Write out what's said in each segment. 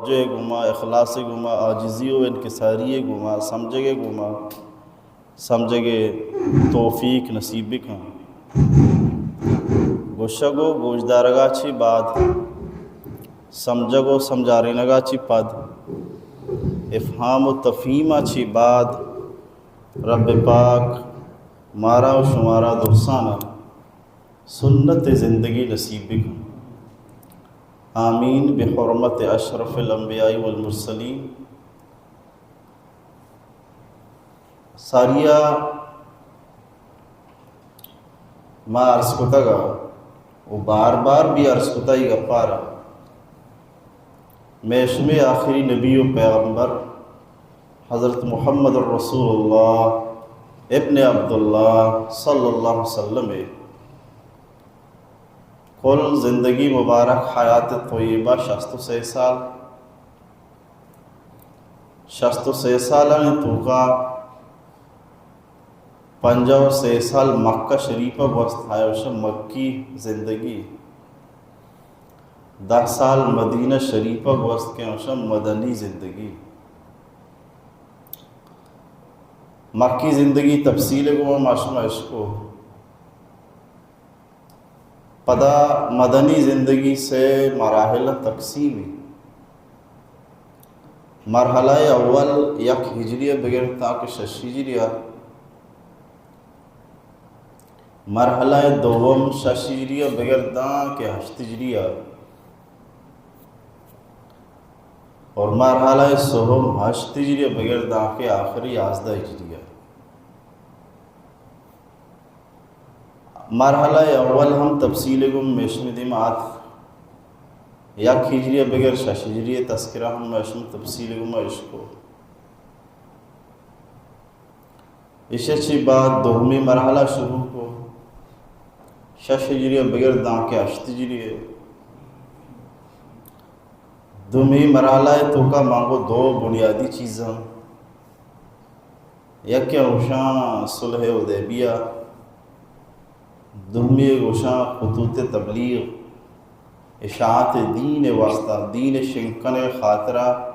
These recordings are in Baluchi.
توجہ ءِ گوما، اخلاص ءِ گوما، عاجزی و انکساری ءِ گوما، سمجھگ ءِ گوما، سمجھگ ءِ توفیق نصیب بکن۔ گوشگ و گوشدارگا چی بعد، سمجھگ و سمجھارینگا چی پد، افہام و تفہیما چی بعد، رب پاک مارا و شمارا درسانا سنت زندگی نصیب بکن۔ آمین بحرمت اشرف الانبیاء والمرسلین۔ ساریا ما عرض کتگ و بار بار بھی عرض کتا ای گپارا، مئے شمئے آخری نبی و پیغمبر حضرت محمد الرسول اللہ ابن عبداللہ صلی اللہ علیہ وسلم ءِ کل زندگی مبارک، حیات طیبہ شست و سے سال، شست و سے سالانی توکا پنجاہ و سے سال مکہ شریف ءَ گوست، آیا گوشاں مکی زندگی۔ دہ سال مدینہ شریف ءَ گوست کہ گوشاں مدنی زندگی۔ مکی زندگی تفصیل ءِ گوما ما شما اشکو۔ پدا مدنی زندگی سے مراحل تقسیم ایں۔ مرحلہ اول یک ہجری ءَ بگر تاں کہ شش ہجری ءَ، مرحلہ دوم شش ہجری ءَ بگر داں کہ ہشت ہجری ءَ، اور مرحلہ سہم ہشت ہجری ءَ بگر داں کہ آخری یازدہ ہجری ءَ۔ مرحلہ اول ہم تفصیل گوں مئے شمئے دیما آت۔ یک ہجری ءَ بگر شش ہجری ءِ تذکرہ ہم مئے شمئے تفصیل گوں ما اشکو۔ ایشی چی بعد دومی مرحلہ شروع کو۔ شش ہجری ءَ بگر داں کہ ہشت ہجری ءَ۔ دومی مرحلہ ءِ توکا مانگو دو بنیادی چیزاں۔ یکے گوشاں صلح حدیبیہ، دومی گوشاں خطوط تبلیغ، اشاعت دین واسطہ، دین شنکن خاطرہ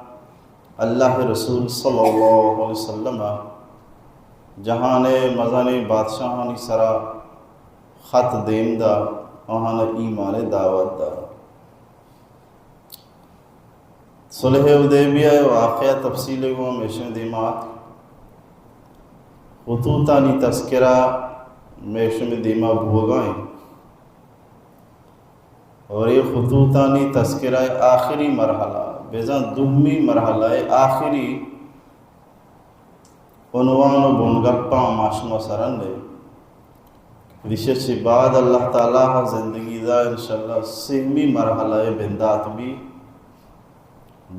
اللہ رسول صلی اللہ علیہ وسلم جہان مزن بادشاہانی سرا خط دیم دا، آہان ایمان دعوت دا۔ صلح حدیبیہ ءِ واقعہ تفصیل گوں مئے شمئے دیما آت۔ خطوطانی تذکرہ مئے شمئے دیما بوگا ایں۔ اور اے خطوطانی تذکرہ ءِ آخری مرحلہ، بزاں دومی مرحلہ ءِ آخری عنوان و بنگپاں ما شما سرا نئیں۔ ایشی چی بعد اللہ تعالی زندگی دا انشاءاللہ سہمی مرحلہ ءِ بندات بی،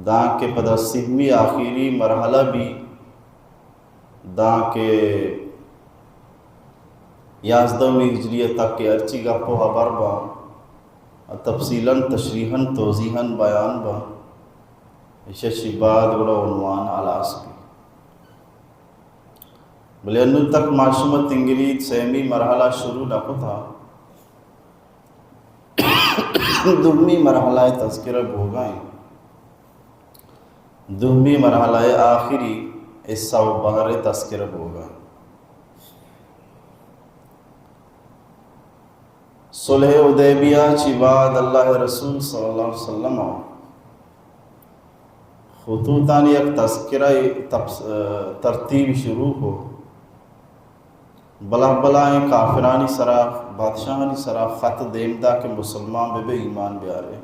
داں کہ پدا سہمی آخری مرحلہ بی، داں کہ یازدہمی ہجری ءَ تک کہ ہرچی گپ و ہبر باں، تفصیلاً، تشریحاً، توضیحاً بیان باں۔ ایشی چی بعد گڑا عنوان ہلاس بی۔ بلے انوں تک ما شما تنگریت سیمی مرحلہ شروع نہ کتا۔ دومی مرحلہ ءِ تذکرہ بوگا ایں۔ دومی مرحلہ ءِ آخری حصہ و بہر ءِ تذکرہ بوگا ایں۔ صلح حدیبیہ چی بعد اللہ رسول صلی اللہ علیہ وسلم خطوطانی یک تذکرہ تفس-، ترتیب شروع کو۔ بلاہ بلاہیں کافرانی سرا، بادشاہانی سرا خط دیم دا کہ مسلمان بہ بے، ایمان بیارے۔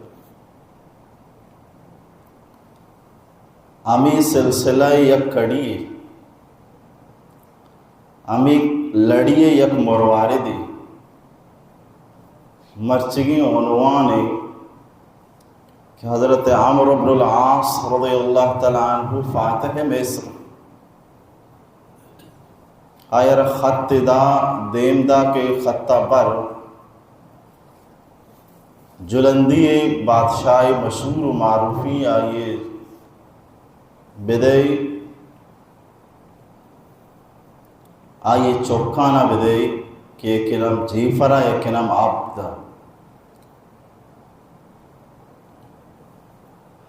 ہمے سلسلہ یک کڑی، ہمے لڑی یک مرواردے، مرچگیں عنوان کہ حضرت عمرو بن العاص رضی اللہ تعالی عنہ فاتح مصر، آئی را خط دا، دیم دا کہ خطا بر، جلندی بادشاہ مشہور و معروفی آئی بدئی، آئی چکانا بدئی کہ یک نام جیفرا، یک نام عبدا۔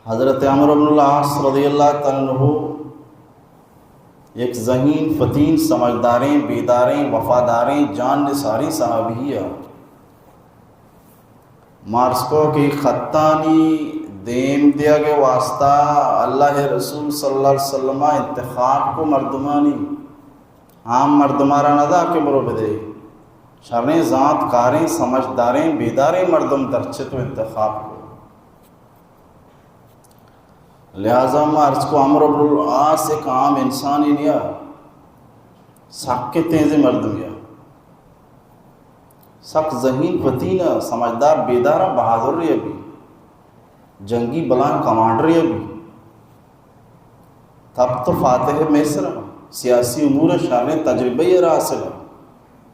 حضرت عمرو بن العاص رضی اللہ تعالی عنہ یک ذہین، فتین، سمجھداریں، بیداریں، وفاداریں، جان نثاریں صحابی ءَ۔ مارسکو کہ خطانی دیم دیگ ءِ واسطہ اللہ ءِ رسول صلی اللہ علیہ وسلم ءَ انتخاب کو مردمانی، عام مردمارا نہ دا کہ برو بدے، شریں زانت کاریں، سمجھداریں، بیداریں مردم درچت و انتخاب کو۔ لہذا ما عرض کو عمرو بن العاص ایک عام انسانی نیا، سک تیزیں مردمے ءَ، سک ذہین، فتین ءَ، سمجھدار، بیدار ءَ، بہادرے ءَ بی، جنگی بلاہیں کمانڈرے ءَ بی، تب تو فاتح مصر ءَ، سیاسی امور ءَ شریں تجربہ ءَ را حاصل ءَ،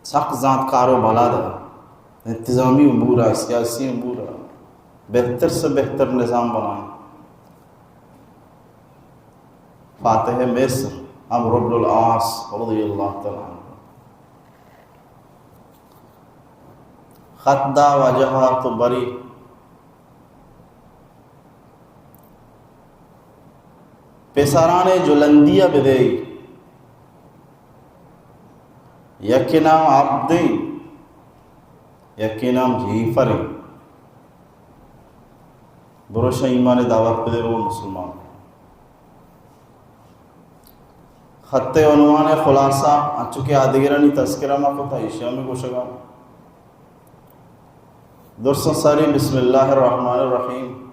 سک زانتکار و بلد ءَ، انتظامی امور ءَ، سیاسی امور ءَ بہتر سے بہتر نظام بنائیں۔ فاتح مصر عمرو بن العاص رضی اللہ تعالی عنہ۔ خط دا واجہ تو بری پسران جلندی ءَ بدے، یکے نام عبد ایں، یکے نام جیفر ایں۔ بروش ایمان دعوت بدے، رو مسلمان۔ خط عنوان خلاصہ، انچو کہ آدگرانی تذکرہ ما کتا، ایشی ہمیں گوشگا۔ درساں ساری بسم اللہ الرحمن الرحیم۔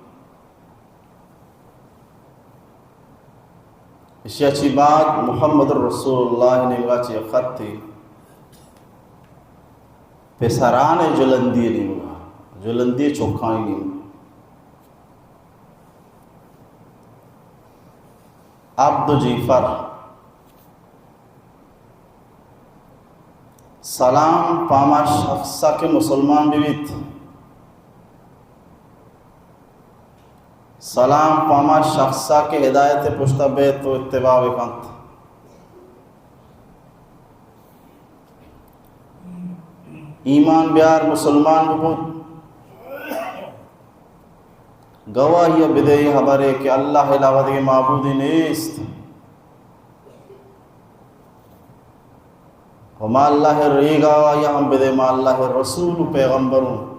ایشی ءَ چی بعد محمد رسول اللہ نیمگا چی خطے پسران جلندی نیمگا، جلندی چوکانی نیمگا۔ عبد جیفر۔ سلام پہ ہما شخص ءَ کہ مسلمان بہ بیت، سلام پہ ہما شخص ءَ کہ ہدایت ءِ پشت ءَ بیت و اتباع بہ کنت۔ ایمان بیار، مسلمان بہ بوت، گواہی ءَ بدے اے ہبر ءِ کہ اللہ ءِ علاوہ دگہ معبودے نیست۔ و ما اللہ ءِ ریگا یا ہم بدے، ما اللہ ءِ رسول و پیغمبر اوں۔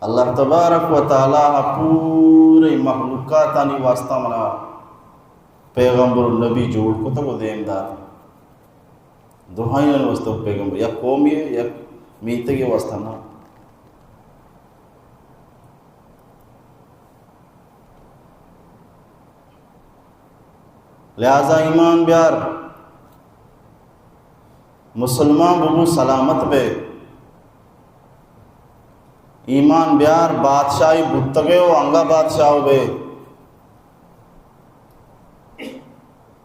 اللہ تبارک و تعالی ءَ پوری مخلوقاتانی واسطہ منا پیغمبر و نبی جوڑ کتگ و دیم دات۔ درائینانی واسطہ پیغمبر، یک قومی ءِ، یک میتگے واسطہ نہ۔ لہذا ایمان بیار، مسلمان ببو، سلامت بے۔ ایمان بیار، بادشاہی بوتگے و انگا بادشاہ بے۔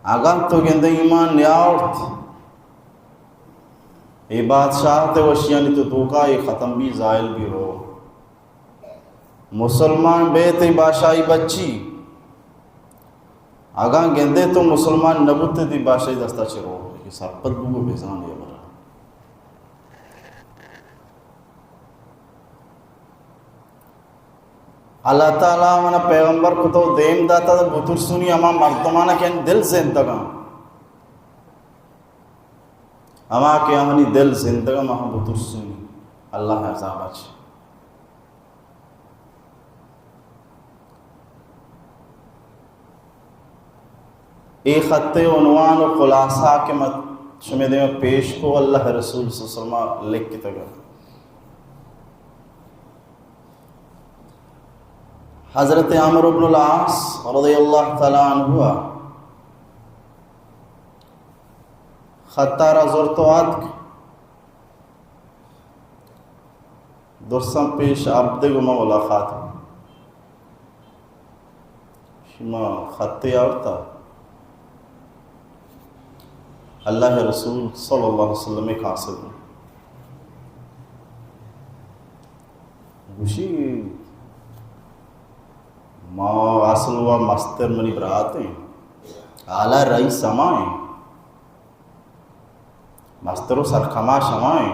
اگاں تو گندے ایمان نیاورت، اے بادشاہت ءِ وشیانی تو توکا اے ختم بی، زائل بی، رو۔ مسلمان بے، تئی بادشاہی بچی۔ اگاں گندے تو مسلمان نہ بوتے، تئی بادشاہی دستا چہ رو، کہ سرپد بو، بزان اے ہبرا۔ اللہ تعالی منا پیغمبر کتو دیم داتا، بترسونی ہما مردمانا کہ دل زندگاں، ہما کہ آہانی دل زندگاں، آہاں بترسونی اللہ عذابا چہ۔ اے خط عنوان و خلاصہ کہ من شمے دیما پیش کو، اللہ رسول صلی اللہ علیہ وسلم لکھتگ۔ حضرت عمرو بن العاص رضی اللہ تعالی عنہ خطا را زرت و آتک۔ درساں پیش عبدے گوما ملاقات۔ شما خطے آورتا؟ اللہ رسول صلی اللہ علیہ وسلم قاصد۔ گوشی، ما اصل و مستر منی برات ہیں، اعلی رئیس ہما ہیں۔ مستر و سرکماش ہما ہیں،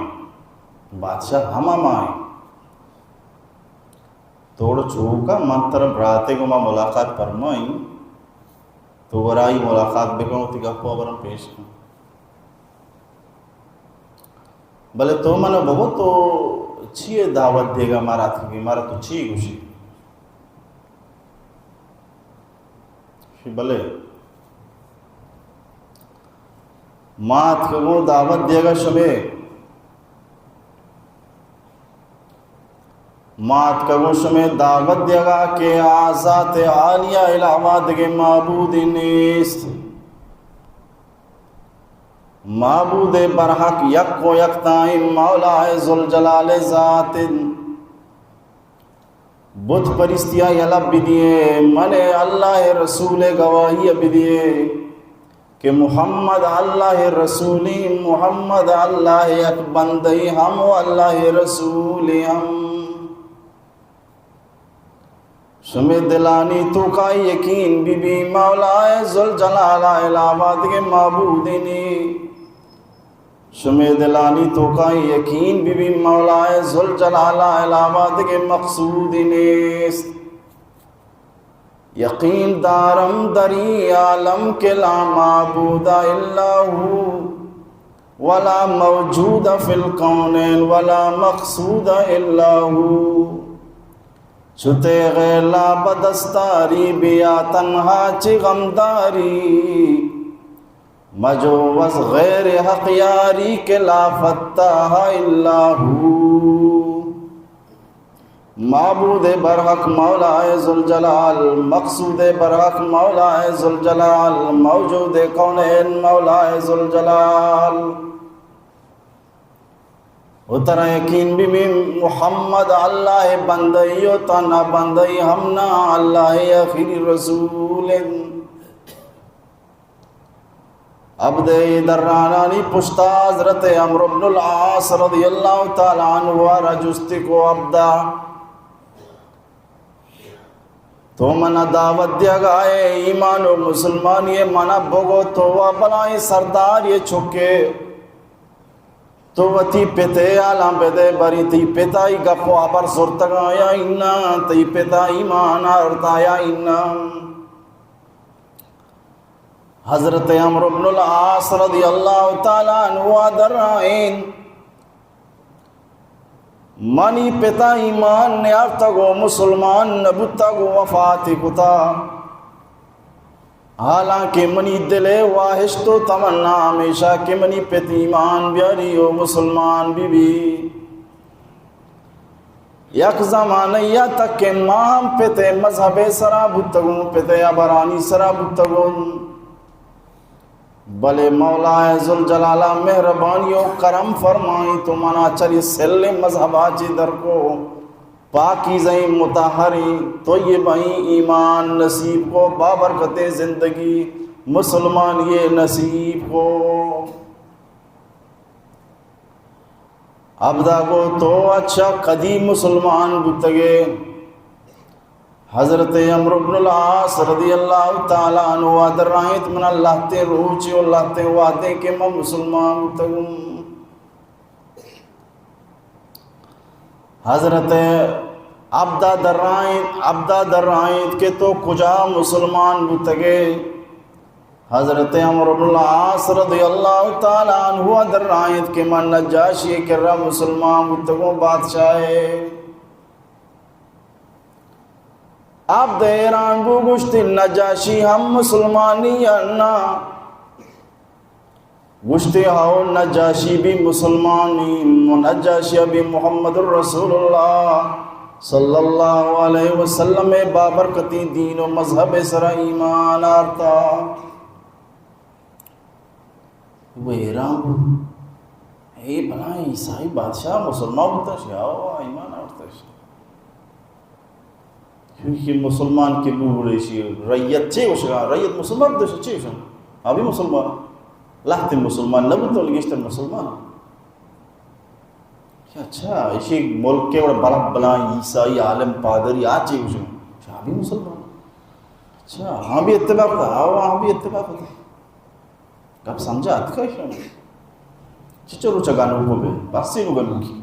بادشاہ ہم ہما ہیں۔ توڑ چوکا من ترا براتے گوما ملاقات پرمائیں، تو ورائی ملاقات بکن، وتی گپ و ہبراں پیش کن۔ بلے تو من بگو، تو چیے دعوت دیگا مارا اتکگی، مارا تو چی گوشی؟ شی بلے، ما اتکگوں دعوت دیگا شمے، ما اتکگوں شمے دعوت دیگا کہ آ ذات عالیہ علاوہ دگہ معبودی نیست۔ معبود برحق یک و یکتائیں مولا ذوالجلال ذات انت۔ بت پرستی ء یلہ بدیے، من اللہ ء رسول ء گواہی ء بدیے کہ محمد اللہ ء رسولی، محمد اللہ ء یک بندے ہم و اللہ ء رسولی ہم۔ شمے دلانی توکا یقین بی بی مولا ذوالجلال ء علاوہ دگہ معبودی نی۔ شمے دلانی توکا یقین بی بی مولا ذوالجلال ء علاوہ دگہ مقصودی نیست۔ یقین دارم در این عالم کہ لا معبود الا هو، ولا موجود فی الکونین، ولا مقصود الا هو۔ چو تیغ لا بدستاری بیا تنہا چہ غمداری، مجو وز غیر حق یاری کہ لا فتاح الا هو۔ معبود برحق مولا ذوالجلال، مقصود برحق مولا ذوالجلال، موجود کونین مولا ذوالجلال۔ و ترا یقین بی بی محمد اللہ بندہ ای و تنہا بندہ ای ہم نہ، اللہ آخری رسول انت۔ عبد ء درانانی پشتا حضرت عمرو بن العاص رضی اللہ تعالی عنہ را جستی کو، عبدا، تو منا دعوت دیگا ئے ایمان و مسلمانی، منا بگو تو وا بلائیں سرداری چکے، تو وتی پتے حالاں بدے، بری تی پتائی گپ و ہبر زرتگاں یا اناں، تی پتا ایمان آرتا یا اناں؟ حضرت عمرو بن العاص رضی اللہ تعالی عنہ درائینت، منی پتا ایمان نیارتگ و مسلمان نبوتگ و وفات کتا، حالانکہ منی دل ء واہشت و تمنا ہمیشہ کہ منی پت ایمان بیاری و مسلمان بی بی۔ یک زمانہ یا تک کہ ما ہم پت ء مذہب ء سرا بوتگوں، پت ء ہبرانی سرا بوتگوں، بلے مولا ذوالجلال ء مہربانی و کرم فرمائیں تو منا چری سل مذہب ء چی در کو، پاکیزہیں مطہریں طیبہیں ایمان نصیب کو، بابرکتیں زندگی مسلمانی نصیب کو۔ عبدا گو تو اچھا کدی مسلمان بوتگے؟ حضرت عمرو بن العاص رضی اللہ تعالی عنہ درائینت، من لہتیں روچے و لہتیں وہدے کہ من مسلمان بوتگوں۔ حضرت عبدا درائینت، عبدا درائینت کہ تو کجا مسلمان بوتگے؟ حضرت عمرو بن العاص رضی اللہ تعالی عنہ درائینت کہ من نجاشی کرا مسلمان بوتگوں، بادشاہ ء۔ عبد حیران بو، گوشتی نجاشی ہم مسلمانی یا نا؟ گوشتی ہاؤ، نجاشی بھی مسلمانی، نجاشی بھی محمد رسول اللہ صلی اللہ علیہ وسلم بابرکتی دین و مذہب سرا ایمان آرتا۔ وہ حیران بو، اے بلائیں عیسائی بادشاہ مسلمان بوتا شی، آو ایمان آورتا شی۔ چونکہ مسلمان کہ بو گڑے شی رعیت چے گوشگا، رعیت مسلمان بوتا شی چے گوشن؟ آ بھی مسلمان، لہتے مسلمان نہ بوتا، گیشتر مسلمان۔ اچھا، ایشی ملک کے وڑ بلا بلائیں عیسائی عالم پادری آ چے گوشن؟ آ بھی مسلمان۔ اچھا، ہاں بھی اتباع کتا، آو ہاں بھی اتباع کتا۔ گپ سمجھا اتکا ایشاں؟ چچو روچا گنوکو بے، بس نو گنوکی۔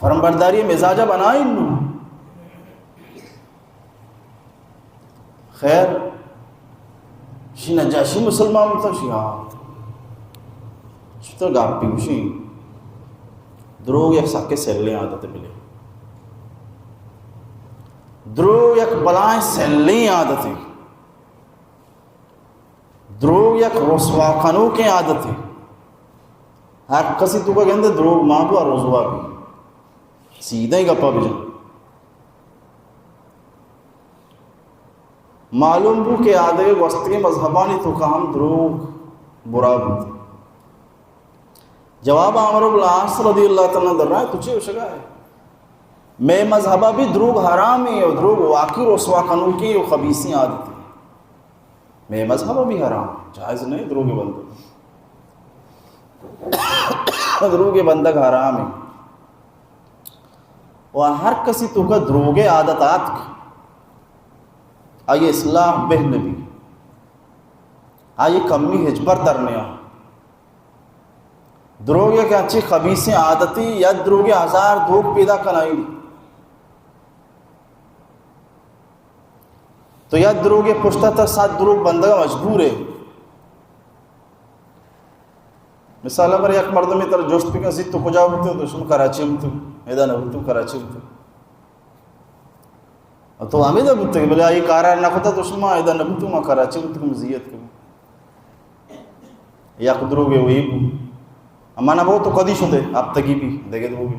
فرمبرداری مزاجا بنائیں نو۔ خیر، شی نجاشی مسلمان بوتا؟ شی ہاں۔ شی تو گپی گوشی، دروگ یک سکے سلیں عادت بلے۔ دروگ یک بلائیں سلیں عادتے۔ دروگ یک رسوا کنوکیں عادتے۔ ہر کسی توکا گندے دروگ مان بو، رسوا بی۔ سیدھیں گپا بجن۔ معلوم بو کہ آدگہ گوستگیں مذہبانی توکا ہم دروگ برا بوت۔ جواب عمرو بن العاص رضی اللہ تعالی عنہ در رہا ہے، تو چی گوشگا ہے؟ مئے مذہبا بھی دروگ حرام ہے اور دروگ واقعی رسوا کنوکیں و خبیثیں عادت ہے۔ مئے مذہبا بھی حرام ہے، جائز نہیں دروگ بندگ۔ دروگ بندگ حرام ہے۔ و ہر کسی توکا دروگے عادت آتک، آئی اصلاح بہ نبی، آئی کمی ہچبر در نیا۔ دروگ یک انچیں خبیثیں عادتی یا دروگے ہزار دروگ پیدا کنائی۔ تو یک دروگے پشتا تا صد دروگ بندگ مجبور ہے۔ مثال پر یک مردمی تر جست بکن، زی تو کجا بوتے؟ تو شما کراچی بوتو، ادا نہ بوتو، کراچی بوتو۔ تو ہمیدا بوتے، بلے آئی کارا نہ کتا، تو شما ادا نہ بوتو، ما کراچی بوتو، مزیت کو۔ یک دروگے وہی بو۔ اما نہ بو تو کدی شدے، ہفتگی بھی، دگہ دروگے۔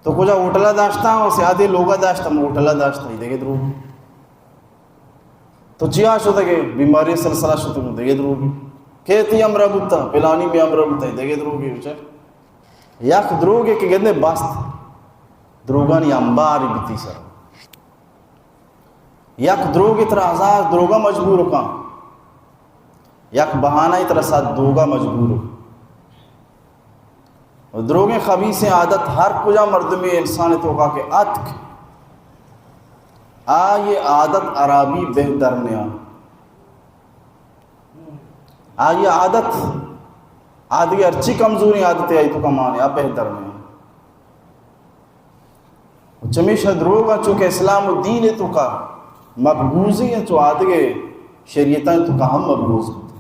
تو کجا ہوٹلا داشتا، و سیادے لوگا داشتا، ما ہوٹلا داشتا، دگہ دروگ۔ تو چیا شتگے؟ بیماری سلسلہ شتگ، دگہ دروگ۔ کہ تی ہمراہ بوتا، پلانی میں ہمراہ بوتا، دگہ دروگ۔ بچار، یک دروگے کہ گندے بست، دروگانی انبار بیتی سر۔ یک دروگے ترا ہزار دروگا مجبور کن، یک بہانہ ترا صد دروگا مجبور۔ و دروگیں خبیثیں عادت ہر کجا مردمی انسان توکا کہ اتک، آئی عادت عرابی بہ در نیا۔ آئی عادت آدگہ ہرچی کمزوریں عادت آئی توکا مانے، آ بہ در نیا۔ و چمیشا دروگاں چونکہ اسلام و دین توکا مقبوضی انت، چو آدگہ شریعتاں توکا ہم مقبوض بوت۔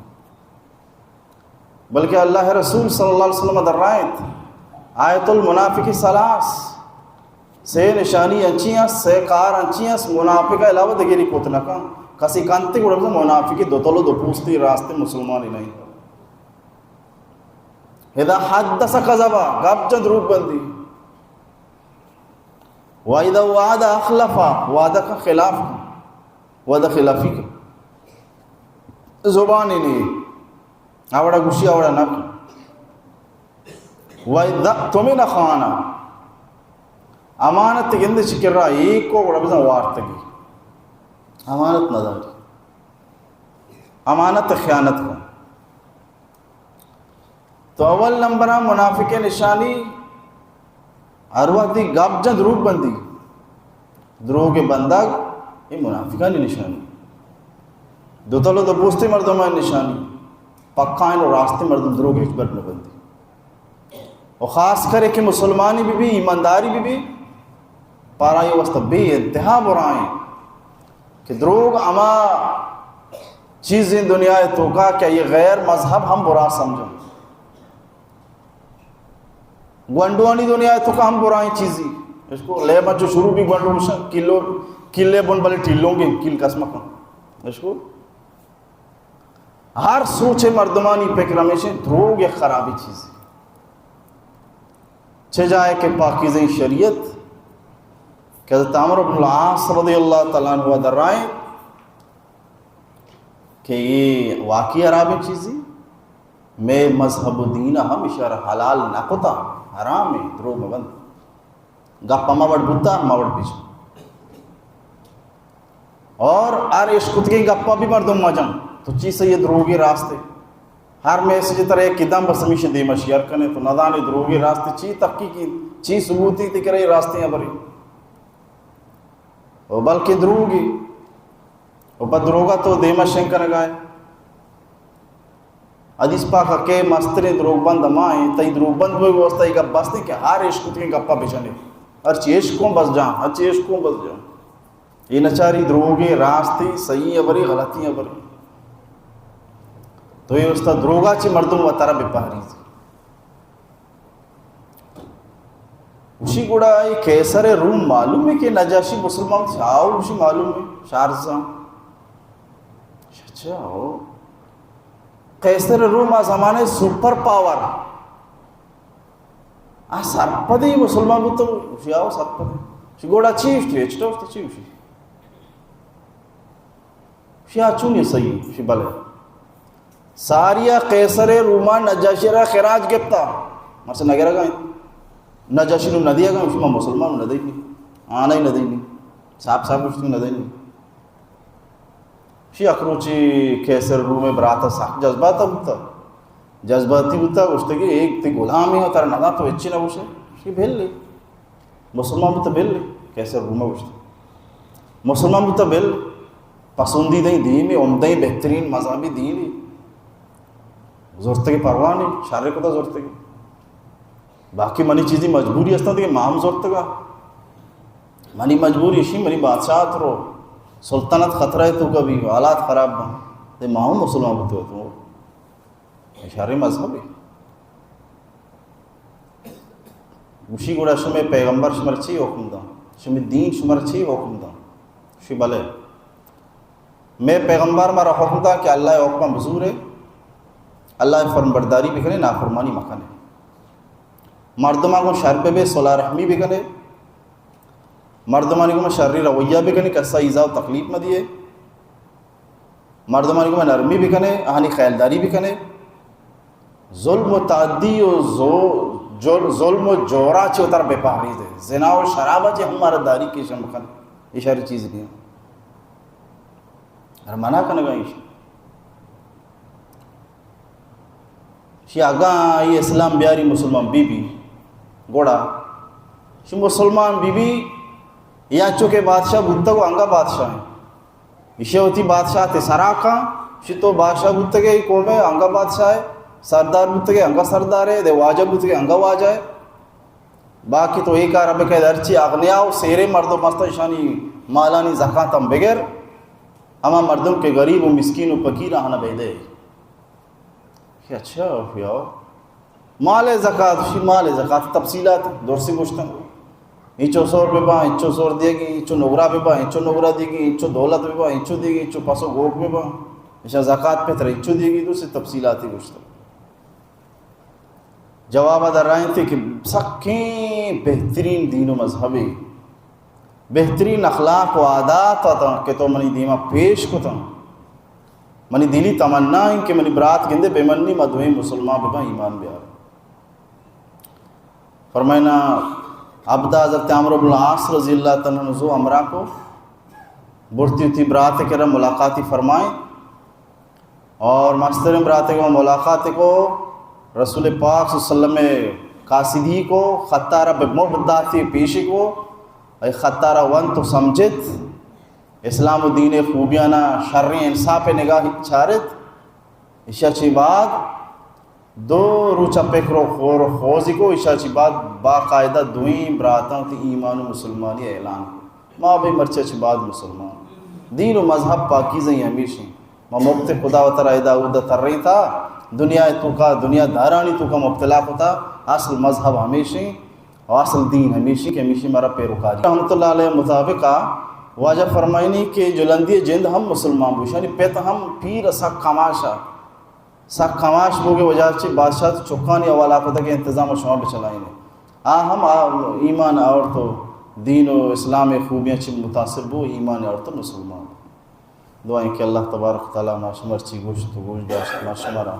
بلکہ اللہ رسول صلی اللہ علیہ وسلم در رائت، آیت المنافق ثلاث، سے نشانی انچی ہیں، سے کار انچی ہیں، منافق علاوہ دگری کت نہ کن۔ کسی کنتی گڑا بزن منافقی دو تلو دو پوستی راستی مسلمانی نہیں۔ اذا حدث کذب، گپ جن دروگ بندی۔ و اذا وعد اخلف، وعدہ کا خلاف کن، وعدہ خلافی کن۔ زبانی نہیں، آوڑا گوشی آوڑا نہ کن۔ و اذا اؤتمن خان، امانت گند چکرا ایک کو گڑا بزن وارتگی، امانت نداری، امانت خیانت کن۔ تو اول نمبر ہم منافق نشانی ہر وقت دی گپ جن دروگ بندی، دروگ بندگ، یہ منافقانی نشانی۔ دو تلو دو پوستی مردمانی نشانی، پکائیں و راستی مردم دروگ ہچ بر نہ بندی۔ و خاص کرے کہ مسلمانی بی بی، ایمانداری بی بی، پارا یہ واسطہ بے انتہا برائیں کہ دروگ ہما چیزیں دنیا توکا کہ یہ غیر مذہب ہم برا سمجھن۔ گونڈوانی دنیا توکا ہم برائیں چیزی۔ اس کو لے بچو شروع بھی گونڈو مشن، کلو، کلے بن بلے ٹیلوں گے، کل قسم کن۔ اس کو ہر سوچ مردمانی فکر ہمیشہ دروگ یک خرابی چیزی۔ چہ جائے کہ پاکیزیں شریعت کہ حضرت عمرو بن العاص رضی اللہ تعالی عنہ در رائے کہ یہ واقعی حرابیں چیزی، مئے مذہب و دین ہم اشارہ حلال نہ کتا، حرام ہے، دروگ مبند۔ گپ ہما وڑ بوتا، ہما وڑ پیش۔ اور ہر اشکتگیں گپا بھی مردم مجن، تو چی سہی دروگی راستے۔ ہر میسج ترے کدم بس ہمیشہ دیما شیئر کنے، تو ندانے دروگی راستے چی تحقیقی، چی ثبوتی تی کرے راستے ہیں بری۔ و بلکہ دروگی۔ و پہ دروگا تو دیما شنگ کنگا ہے۔ حدیث پاک کہ مستریں دروگ بند ہما ہیں، تئی دروگ بند بوگ واسطہ یہ گپ بستے کہ ہر عشق تین گپا بجنے۔ ہر چی عشق کن بس جان، ہر چی عشق کن بس جان۔ اے نچاری دروگیں، راستیں، صحیح ہبرے، غلطیں ہبرے۔ تو اے استا دروگا چہ مردم وتارا بپہریز۔ گوشی گڑا اے قیصر روم معلوم ہے کہ نجاشی مسلمان تھا؟ آؤ، گوشی معلوم ہے، شارزاں۔ اچھا، ہو۔ قیصر روم آ زمانے سپر پاور۔ آ سرپدی مسلمان بوتگ؟ گوشی آؤ سرپدی۔ گوشی گڑا چی؟ گوشتی ہچ نہ گوشتی، چی گوشی؟ گوشی آ چونی صحیح؟ گوشی بلے۔ ساریا قیصر روما نجاشی را خراج گپتا، مرچی نگرگا انت۔ نجاشی نوں ندیگا، گوشی ما مسلمان نہ دئینی، آنائی نہ دئینی، صاف صاف گوشتی نہ دئینی۔ شی یک روچے قیصر روم ءِ برات ءَ سک جذبات ءَ بوتا، جذباتی بوتا، گوشتگی، اے تئی غلامے، ترا نداں تو ہچی نہ گوشے۔ شی بل ئے، مسلمان بوتا، بل ئے۔ قیصر روم ءَ گوشت، مسلمان بوتا، بل، پسندیدہ دین، عمدہ بہترین مذہبی دین زرتگی، پرواہ نی، شر کتا زرتگی۔ باقی منی چیزی مجبوری ہستاں کہ ما ہم زرتگا۔ منی مجبوری اشی، منی بادشاہت رو، سلطنت خطرہ ءِ توکا بی، حالات خراب بن، تے ما ہم مسلمان بوتو تو۔ اے شریں مذہبے۔ گوشی گڑا شمے پیغمبر شمارا چی حکم داں؟ شمے دین شمارا چی حکم داں؟ گوشی بلے۔ مئے پیغمبر مارا حکم داں کہ اللہ ءِ حکماں بزورے، اللہ ءِ فرمانبرداری بکنے، نافرمانی مکنے۔ مردماں گوں شر ببے، صلہ رحمی بکنے، مردمانی گوں شری رویہ بکنے، کسا ایذا و تکلیف مدیے، مردمانی گوں نرمی بکنے، آہانی خیالداری بکنے۔ ظلم و تعدی و زو-، جل-، ظلم و جورا چہ وتارا بپہریزے۔ زنا و شرابا چہ ہم مارا داری کیشن بکن۔ اے شر چیز نہ انت۔ ہر منع کنگا ایش۔ شی اگاں اے اسلام بیاری، مسلمان بی بی، گڑا شی مسلمان بی بی، یا چونکہ بادشاہ بوتگ و انگا بادشاہ ہیں۔ ایشی وتی بادشاہت سرا کن، شی تو بادشاہ بوتگے، اے قوم ءِ انگا بادشاہ ئے، سردار بوتگے، انگا سردار ئے، دے واجہ بوتگے، انگا واجہ ئے۔ باقی تو اے کار بکن، ہرچی اغنیا و سیرے مردم ہستن، ایشانی مالانی زکات ہم بگر، ہما مردم کہ غریب و مسکین و فقیر آہانا بدے۔ کہ اچھا، یا مال زکات، شی مال زکات تفصیلات درستی گوشتن۔ اینچو سور ببا، اینچو سور دیگی، اینچو نگرا ببا، اینچو نگرا دیگی، اینچو دولت ببا، اینچو دیگی، اینچو پسو گوک ببا۔ ایشا زکات پتر اینچو دیگی، درستی تفصیلاتی گوشتن۔ جواب ءَ در آئیں تھے کہ سکیں بہترین دین و مذہبے، بہترین اخلاق و عادات اتاں کہ تو منی دیما پیش کتاں۔ منی دلی تمنا انت کہ منی برات گندے بمنی، ما دوئیں مسلمان بباں، ایمان بیار۔ فرمائنا، ابدا حضرت عمرو بن العاص رضی اللہ تعالی عنہ زو ہمراہ کو، برتی وتی برات کرا ملاقاتی فرمائیں۔ اور مستریں برات کو ملاقات کو، رسول پاک صلی اللہ علیہ وسلم قاصدی کو، خطارا بہ مہر داتی پیشی کو، اے خطارا ونت و سمجھت، اسلام و دین خوبیانا شریں انصاف نگاہ چارت۔ ایشا چی بعد دو روچا پکر و خور و خوزی کو، ایشا چی بعد باقاعدہ دوئیں براتاں وتی ایمان و مسلمانی اعلان کو۔ ما بھی مرچی چی بعد مسلمان۔ دین و مذہب پاکیزہ ہمیشیں۔ ما مبت خدا و ترا ادا اودا ترینتا، دنیا توکا، دنیا دارانی توکا مبتلا کتا، اصل مذہب ہمیشیں۔ و اصل دین ہمیشی کہ ہمیشی مارا پیروکاری۔ رحمت اللہ علیہ مطابق واجہ فرمائنی کہ جلندی جند ہم مسلمان بوشانی پت ہم پیر سک کماشا، سک کماش بوگے وجہ چی بادشاہ چکانی حوالہ کتا کہ انتظام شما بچلائیں۔ آ ہم آ ایمان آورت و دین و اسلام خوبیاں چی متاثر بو، ایمان آورت و مسلمان۔ دعائیں کہ اللہ تبارک و تعالی ما شمار چی گوشت و گوش داشت، ما شمارا